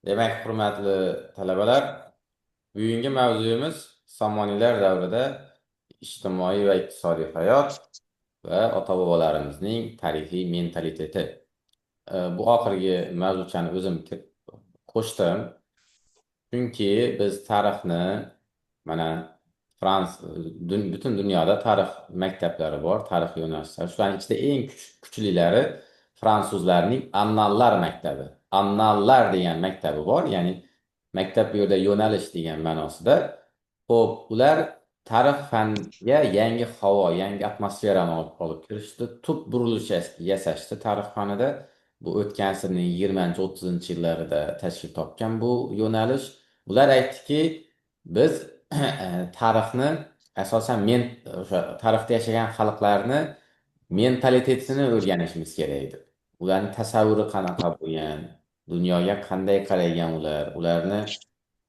Demak, hurmatli talabalar, bugungi mavzuyimiz Somoniylar davrida ijtimoiy va iqtisodiy hayot va ota-bobolarimizning tarixiy mentaliteti. Bu oxirgi mavzuchani o'zim qo'shdim. Chunki biz tarixni mana butun dunyoda tarix maktablari bor, tarix yo'nalishlari. Shularning ichida eng kuchlilari fransuzlarning Annallar maktabi. Annallar degan maktabi bor, ya'ni maktab bu yerda yo'nalish degan ma'nosida. Xo'p, ular tarix faniga yangi havo, yangi atmosferani olib kirishdi, tub burilish yasashdi tarix fanida. Bu o'tgan asrning 20-30-yillarida tashkil topgan bu yo'nalish. Ular aytdiki, biz tarixni asosan men o'sha tarixda yashagan xalqlarni mentalitetini o'rganishimiz kerak deb. Ularning tasavvuri qanaqa bo'lgan, dunyoga qanday qaragan ular, ularni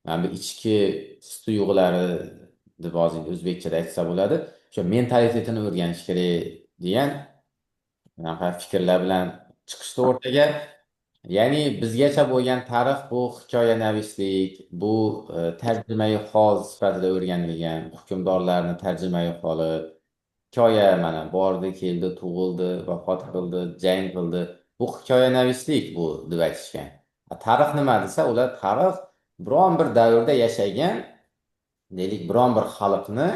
mana bu ichki his tuyg'ulari deb hozir o'zbekchada aytsa bo'ladi. O'sha mentalitetini o'rganish kerak degan bunaqa fikrlar bilan chiqishdi o'rtaga. Ya'ni bizgacha bo'lgan tarix bu hikoyanavislik, bu tarjimai hol sifatida o'rganilgan, hukmdorlarni tarjimai holi, hikoya mana bordi, keldi, tug'ildi, vafot qildi, jang qildi. Bu hikoyanavislik bu deb aytishgan. Tarix nima desa, ular tarix biron bir davrda yashagan, deylik, biron bir xalqni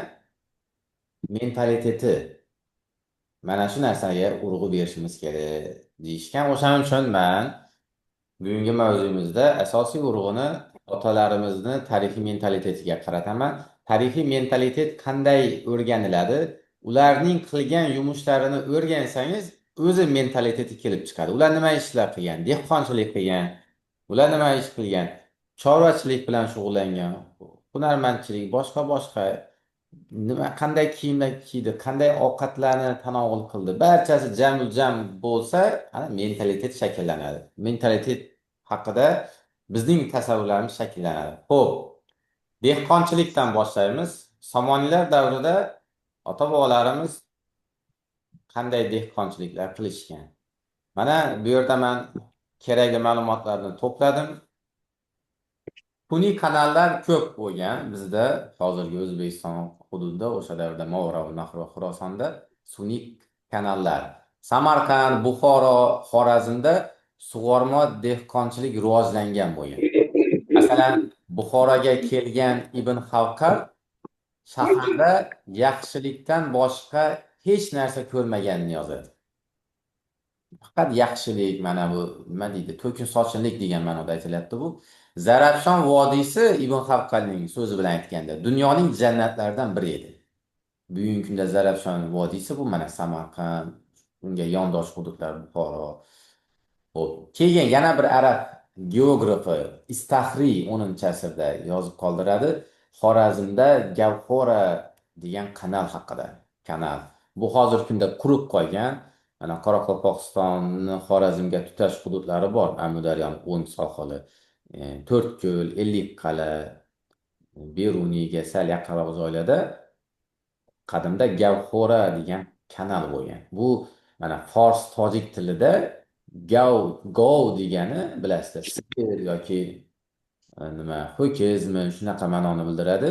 mentaliteti. Mana shu narsaga urg'u berishimiz kerak deyishgan. O'shaning uchun man bugungi mavzuyimizda asosiy urg'uni otalarimizni tarixiy mentalitetiga qarataman. Tarixiy mentalitet qanday o'rganiladi? Ularning qilgan yumushlarini o'rgansangiz, o'zi mentaliteti kelib chiqadi. Ular nima ishlar qilgan? Dehqonchilik qilgan. Ular nima ish qilgan? Chorvachilik bilan shug'ullangan, hunarmandchilik, boshqa boshqa nima, qanday kiyimlar kiydi, qanday ovqatlarni tanovul qildi, barchasi jam jam bo'lsa, ana mentalitet shakllanadi. Mentalitet haqida bizning tasavvurlarimiz shakllanadi. Xo'p, dehqonchilikdan boshlaymiz. Somoniylar davrida ota-bobolarimiz qanday dehqonchiliklar qilishgan? Mana bu yerda man kerakli ma'lumotlarni to'pladim. Sun'iy kanallar ko'p bo'lgan bizda, hozirgi O'zbekiston hududida, o'sha davrda Movarounahr va Xurosonda sun'iy kanallar. Samarqand, Buxoro, Xorazmda sug'orma dehqonchilik rivojlangan bo'lgan. Masalan, Buxoroga kelgan Ibn Xavqal shaharda yaxshilikdan boshqa hech narsa ko'rmaganini yozadi. Faqat yaxshilik, mana bu nima deydi, to'kin sochinlik degan ma'noda aytilyapti bu. Zarafshon vodiysi Ibn Xavqalning so'zi bilan aytganda dunyoning jannatlaridan biri edi. Bugungi kunda Zarafshon vodiysi bu mana Samarqand, unga yondosh hududlar Buxoro. Xo'p, keyin yana bir arab geografi Istaxriy 10-asrda yozib qoldiradi. Xorazmda Gavhora degan kanal haqida. Kanal. Bu hozirgi kunda qurib qolgan. Mana Qoraqalpog'istonni Xorazmga tutash hududlari bor. Amudaryoning o'ng sohili, To'rtko'l, Ellikqal'a, Beruniyga sal yaqinroq joylarda qadimda Gavhora degan kanal bo'lgan. Bu mana fors tojik tilida gav, gov degani bilasizlar, sigir yoki nima, ho'kizmi, shunaqa ma'noni bildiradi.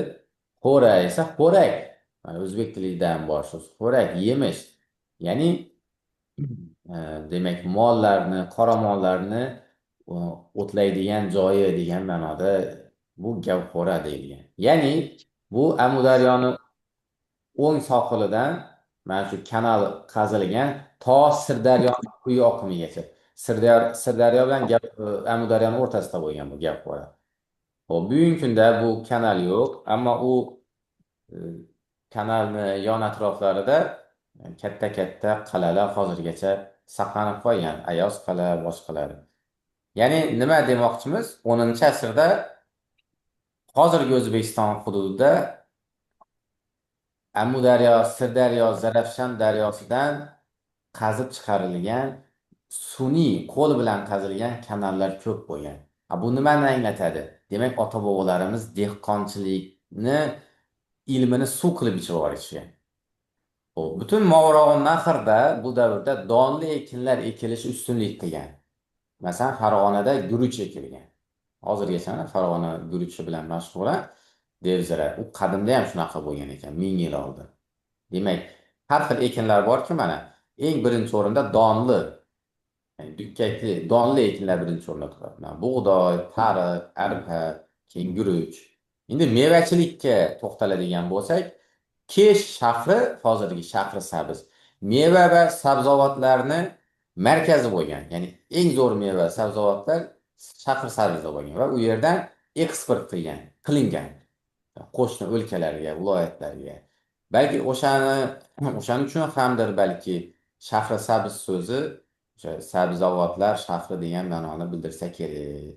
Xo'ra esa xo'rak. Mana o'zbek tilida ham bor shu xo'rak, yemish. Ya'ni demak mollarni, qoramollarni o'tlaydigan joyi degan ma'noda bu gavhora deyilgan. Ya'ni bu Amudaryoni o'ng sohilidan mana shu kanal qazilgan to Sirdaryoni quyi oqimigacha. Sirdaryo bilan Amudaryoni o'rtasida bo'lgan bu gavhora. Xo'p, bugungi kunda bu kanal yo'q, ammo u kanalni yon atroflarida katta-katta qal'alar hozirgacha saqlanib qolgan, Ayoz qal'a, boshqalari. Ya'ni nima demoqchimiz? 10-asrda hozirgi O'zbekiston hududida Amudaryo, Sirdaryo, Zarafshan daryosidan qazib chiqarilgan sun'iy qo'l bilan qazilgan kanallar ko'p bo'lgan. Bu nimani anglatadi? Demak, ota-bobolarimiz dehqonchilikni ilmini suv qilib ichib yuborishgan. Xo'p, butun Movarounahrda bu davrda donli ekinlar ekilishi ustunlik qilgan. Masalan, Farg'onada guruch ekilgan. Hozirgacha mana Farg'ona guruchi bilan mashhur devzira. U qadimda ham shunaqa bo'lgan ekan, 1000 yil oldin. Demak, har xil ekinlar borki, mana eng birinchi o'rinda donli, ya'ni dukkakli, donli ekinlar birinchi o'rinda turadi. Mana bug'doy, tariq, arpa, keyin guruch. Endi mevachilikka to'xtaladigan bo'lsak, Kesh shahri, hozirgi Shahrisabz, meva va sabzavotlarni markazi bo'lgan. Ya'ni eng zo'r meva, sabzavotlar Shahrisabzda bo'lgan va u yerdan eksport qilingan qo'shni o'lkalarga, viloyatlarga. Balki o'shaning uchun hamdir balki Shahrisabz so'zi o'sha sabzavotlar shahri degan ma'noni bildirsa kerak,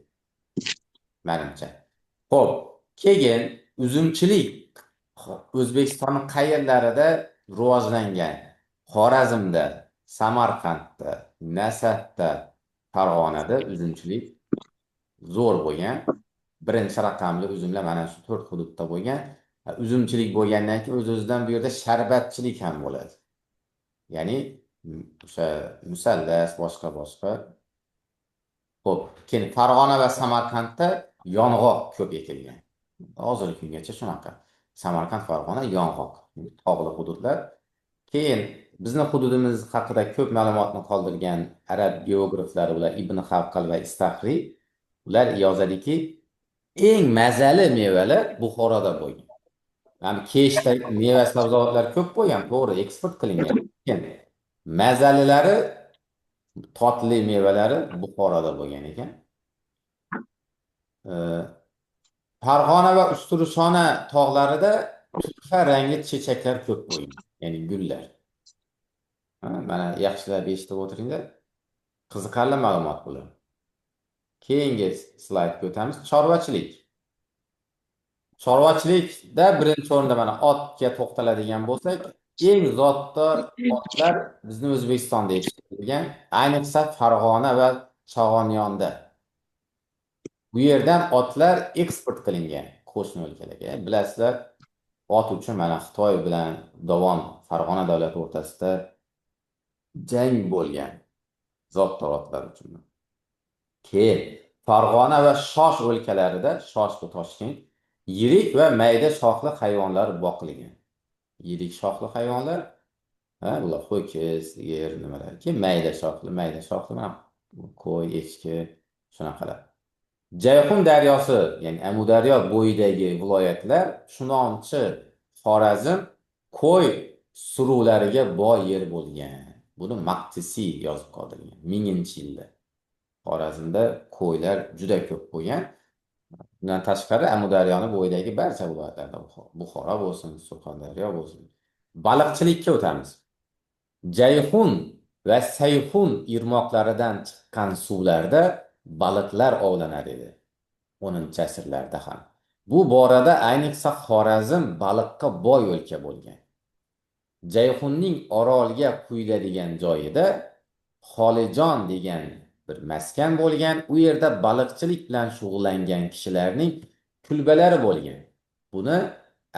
menimcha. Xo'p, keyin uzumchilik O'zbekistonning qayerlarida rivojlangan? Xorazmda, Samarqandda, Nasafda, Farg'onada uzumchilik zo'r bo'lgan. Birinchi raqamli uzumlar mana shu 4 hududda bo'lgan. Uzumchilik bo'lgandan keyin o'z-o'zidan bu yerda sharbatchilik ham bo'ladi. Ya'ni o'sha musallas, boshqa. Xo'p, keyin Farg'ona va Samarqandda yong'oq ko'p ekilgan. Hozirgi kungacha shunaqa. Samarqand, Farg'ona yong'oq, tog'li hududlar. Keyin bizni hududimiz haqida ko'p ma'lumotni qoldirgan arab geograflari ular Ibn Xavqal va Istaxriy, ular yozadiki, eng mazali mevalar Buxoroda bo'lgan. Ya'ni Keshda meva sabzavotlar ko'p bo'lgan, to'g'ri, eksport qilingan. Lekin mazalilari, totli mevalari Buxoroda bo'lgan ekan. Farg'ona va Usturishona tog'larida turfa rangli chechaklar ko'p bo'lgan, ya'ni gullar. Mana yaxshilab eshitib o'tiringlar. Qiziqarli ma'lumot bular. Keyingi slaydga o'tamiz. Chorvachilik. Chorvachilikda birinchi o'rinda mana otga to'xtaladigan bo'lsak, eng zotdor otlar bizni O'zbekistonda yetishtirilgan, ayniqsa Farg'ona va Chog'onyonda. Bu yerdan otlar eksport qilingan qo'shni o'lkalarga. Bilasizlar, ot uchun mana Xitoy bilan Dovon, Farg'ona davlati o'rtasida jang bo'lgan zotdor otlar uchun. Keyin Farg'ona va Shosh o'lkalarida, Shosh bu Toshkent, yirik va mayda shoxli hayvonlar boqilgan. Yirik shoxli hayvonlar, ha, bular ho'kiz, sigir, nimalar. Keyin mayda shoxli mana qo'y, echki, shunaqalar. Jayhun daryosi, ya'ni Amudaryo bo'yidagi viloyatlar, Shunonchi, Xorazm qo'y suruvlariga boy yer bo'lgan. Buni Maqtisiy yozib qoldirgan 1000-yilda. Xorazmda qo'ylar juda ko'p bo'lgan. Bundan tashqari Amudaryoni bo'yidagi barcha viloyatlarda, Buxoro bo'lsin, Surxondaryo bo'lsin. Baliqchilikka o'tamiz. Jayhun va Sayhun irmoqlaridan chiqqan suvlarda baliqlar ovlanar edi. 10-asrlarda ham. Bu borada ayniqsa Xorazm baliqqa boy o'lka bo'lgan. Jayhunning Orolga quyiladigan joyida Xolijon degan bir maskan bo'lgan. U yerda baliqchilik bilan shug'ullangan kishilarning kulbalari bo'lgan. Buni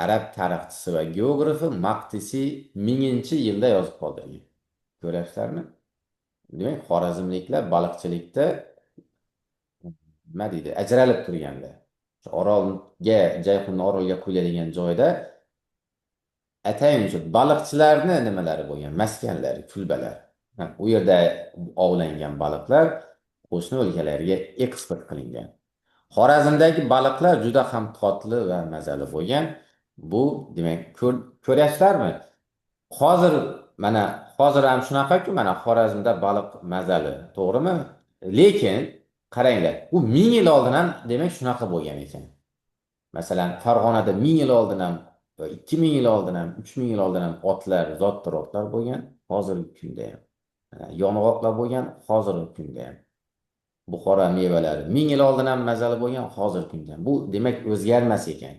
arab tarixchisi va geografi Maqtisiy 1000-yilda yozib qoldirgan. Ko'ryapsizlarmi? Demak, xorazmliklar baliqchilikda nima deydi, ajralib turganlar. Orolga, Jayhunni Orolga quyiladigan joyda atayin o'sha baliqchilarni nimalari bo'lgan, maskanlari, kulbalar. U yerda ovlangan baliqlar qo'shni o'lkalarga eksport qilingan. Xorazmdagi baliqlar juda ham totli va mazali bo'lgan. Bu demak, ko'ryapsizlarmi? Hozir mana hozir ham shunaqa-ku, mana Xorazmda baliq mazali, to'g'rimi? Lekin qaranglar, u 1000 yil oldin ham demak shunaqa bo'lgan ekan. Masalan, Farg'onada 1000 yil oldin ham, 2000 yil oldin ham, 3000 yil oldin ham otlar, zotdor otlar bo'lgan, hozirgi kunda ham. Yong'oqlar bo'lgan, hozirgi kunda ham. Buxoro mevalari 1000 yil oldin ham mazali bo'lgan, hozirgi kunda ham. Bu demak o'zgarmas ekan.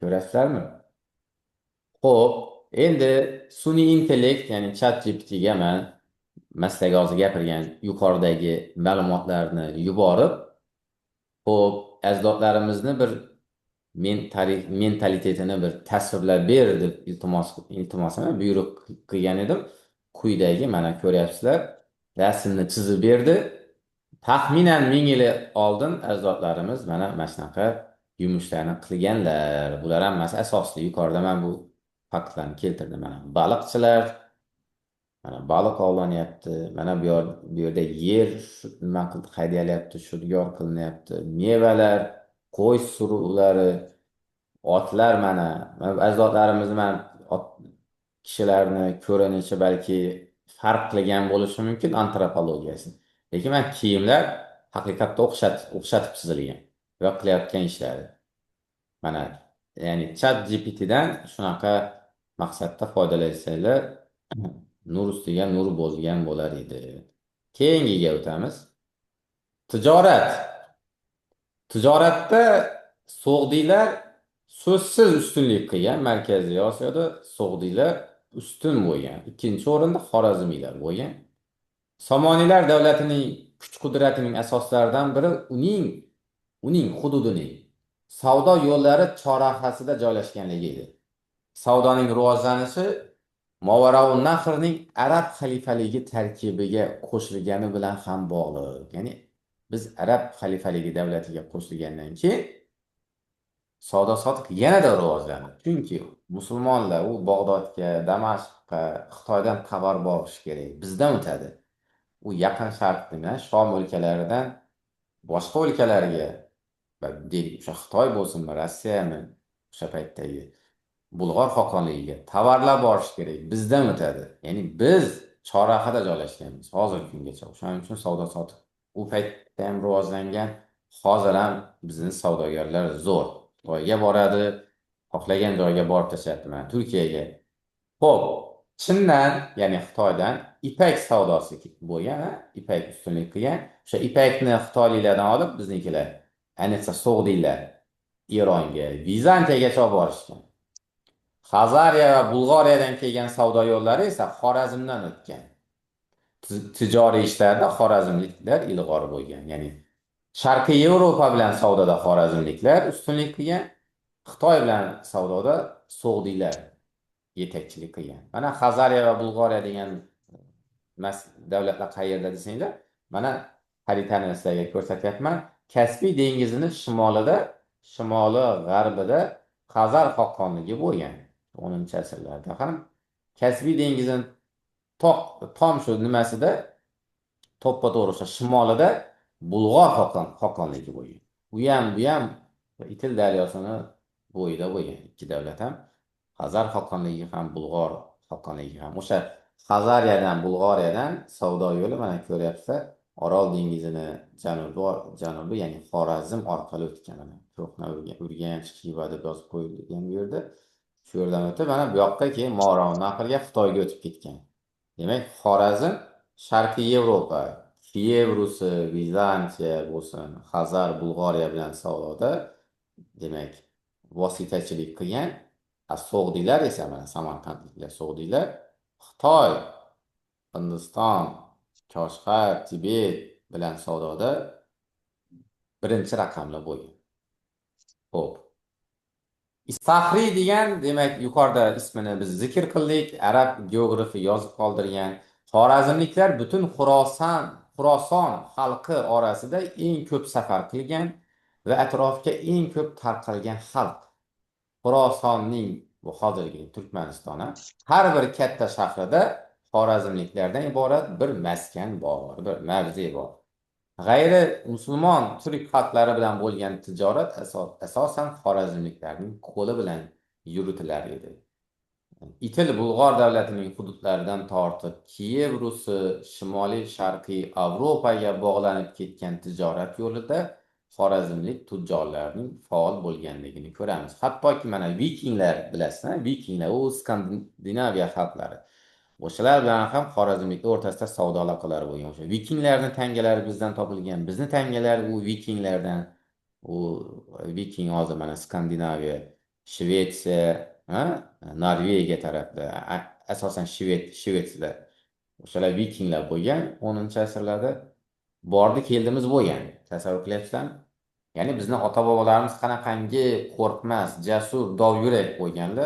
Ko'rasizlarmi? Xo'p, endi sun'iy intellekt, ya'ni ChatGPTga man maslaga hozir gapirgan yuqoridagi ma'lumotlarni yuborib, xo'p, ajdodlarimizni bir mentalitetini bir tasvirlab ber deb iltimos emas, buyruq qilgan edim. Quyidagi mana ko'ryapsizlar, rasmni chizib berdi. Taxminan 1000 yil oldin ajdodlarimiz mana shunaqa yumushlarni qilganlar. Bular hammasi asosli. Yuqorida men bu faktlarni keltirdim. Mana baliqchilar, mana baliq ovlanyapti. Mana bu yerda yer nima qildi, haydalyapti, shudgor qilinyapti. Mevalar, qo'y suruvlari, otlar mana ajdodlarimiz mana kishilarni ko'rinishi balki farq qilgan bo'lishi mumkin antropologiyasi. Lekin mana kiyimlar haqiqatda o'xshatib chizilgan va qilayotgan ishlari. Mana, ya'ni Chat GPTdan shunaqa maqsadda foydalansanglar, nur ustiga nur bo'lgan bo'lar edi. Keyingiga o'tamiz. Tijorat. Tijoratda So'g'diylar so'zsiz ustunlik qilgan. Markaziy Osiyoda So'g'diylar ustun bo'lgan. Ikkinchi o'rinda Xorazmiylar bo'lgan. Somoniylar davlatining kuch-qudratining asoslaridan biri uning hududining savdo yo'llari chorrahasida joylashganligi edi. Savdoning rivojlanishi Movarounnahrning arab xalifaligi tarkibiga qo'shilgani bilan ham bog'liq. Ya'ni biz arab xalifaligi davlatiga qo'shilgandan keyin savdo sotiq yanada rivojlandi. Chunki musulmonlar u Bag'dodga, Damashqqa, Xitoydan tovar borishi kerak, bizdan o'tadi. U Yaqin Sharqni, Shom o'lkalaridan boshqa o'lkalarga, deylik, o'sha Xitoy bo'lsinmi, Rossiyami, o'sha paytdagi Bulg'or xoqonligiga tovarlar borishi kerak, bizdan o'tadi. Ya'ni biz chorrahada joylashganmiz hozirgi kungacha. O'shaning uchun savdo sotiq u paytda ham rivojlangan, hozir ham bizni savdogarlar zo'r. Xitoyga boradi, xohlagan joyga borib tashlayapti, mana Turkiyaga. Xo'p, Chindan, ya'ni Xitoydan ipak savdosi bo'lgan, ipak ustunlik qilgan. O'sha ipakni xitoyliklardan olib biznikilar, ayniqsa So'g'diylar Eronga, Vizantiyagacha olib borishgan. Xazariya va Bulg'oriyadan kelgan savdo yo'llari esa Xorazmdan o'tgan. Tijoriy ishlarda xorazmliklar ilg'or bo'lgan. Ya'ni Sharqiy Yevropa bilan savdoda xorazmliklar ustunlik qilgan, Xitoy bilan savdoda So'g'diylar yetakchilik qilgan. Mana Xazariya va Bulg'oriya degan davlatlar qayerda desanglar, mana xaritani sizlarga ko'rsatyapman. Kaspiy dengizini shimolida, shimoli g'arbida Xazar xoqonligi bo'lgan 10-asrlarda ham. Kaspiy dengizini tom shu nimasida, to'ppa-to'g'ri o'sha shimolida Bulg'or xoqonligi bo'lgan. U ham, bu ham Itil daryosini bo'yida bo'lgan ikki davlat ham. Xazar xoqonligi ham, Bulg'or xoqonligi ham. O'sha Xazariyadan, Bulg'oriyadan savdo yo'li mana ko'ryapsizlar, Orol dengizini janubi, ya'ni Xorazm orqali o'tgan. Mana Ko'hna Urganch, Xiva deb yozib qo'yilgan bu yerda. Shu yerdan o'tib, mana bu yoqqa keyin Movarounnahrga, Xitoyga o'tib ketgan. Demak, Xorazm Sharqiy Yevropa, Kiyev Rusi, Vizantiya bo'lsin, Xazar, Bulg'oriya bilan savdoda, demak, vositachilik qilgan. So'g'diylar esa mana samarqandliklar, So'g'diylar Xitoy, Hindiston, Koshg'ar, Tibet bilan savdoda birinchi raqamli bo'lgan. Xo'p. Istaxriy degan, demak, yuqorida ismini biz zikr qildik, arab geografi yozib qoldirgan. Xorazmliklar butun Xuroson xalqi orasida eng ko'p safar qilgan va atrofga eng ko'p tarqalgan xalq. Xurosonning, bu hozirgi Turkmaniston, har bir katta shahrida xorazmliklardan iborat bir maskan bor, bir mavze bor. G'ayri musulmon turk xalqlari bilan bo'lgan tijorat asosan xorazmliklarning qo'li bilan yuritilar edi. Itil Bulg'or davlatining hududlaridan tortib Kiyev Rusi, Shimoliy Sharqiy Yevropaga bog'lanib ketgan tijorat yo'lida xorazmlik tujjorlarning faol bo'lganligini ko'ramiz. Hattoki mana vikinglar, bilasizmi? Vikinglar u Skandinaviya xalqlari. O'shalar bilan ham xorazmliklar o'rtasida savdo aloqalari bo'lgan. O'sha vikinglarning tangalari bizdan topilgan, bizni tangalar u vikinglardan. U viking hozir mana Skandinaviya, Shvetsiya, Norvegiya tarafda, asosan Shvetsiyada o'shalar vikinglar bo'lgan 10-asrlarda bordi keldimiz bo'lgan. Tasavvur qilyapsizlarmi? Ya'ni bizni ota-bobolarimiz qanaqangi qo'rqmas, jasur, dovyurak bo'lganlar.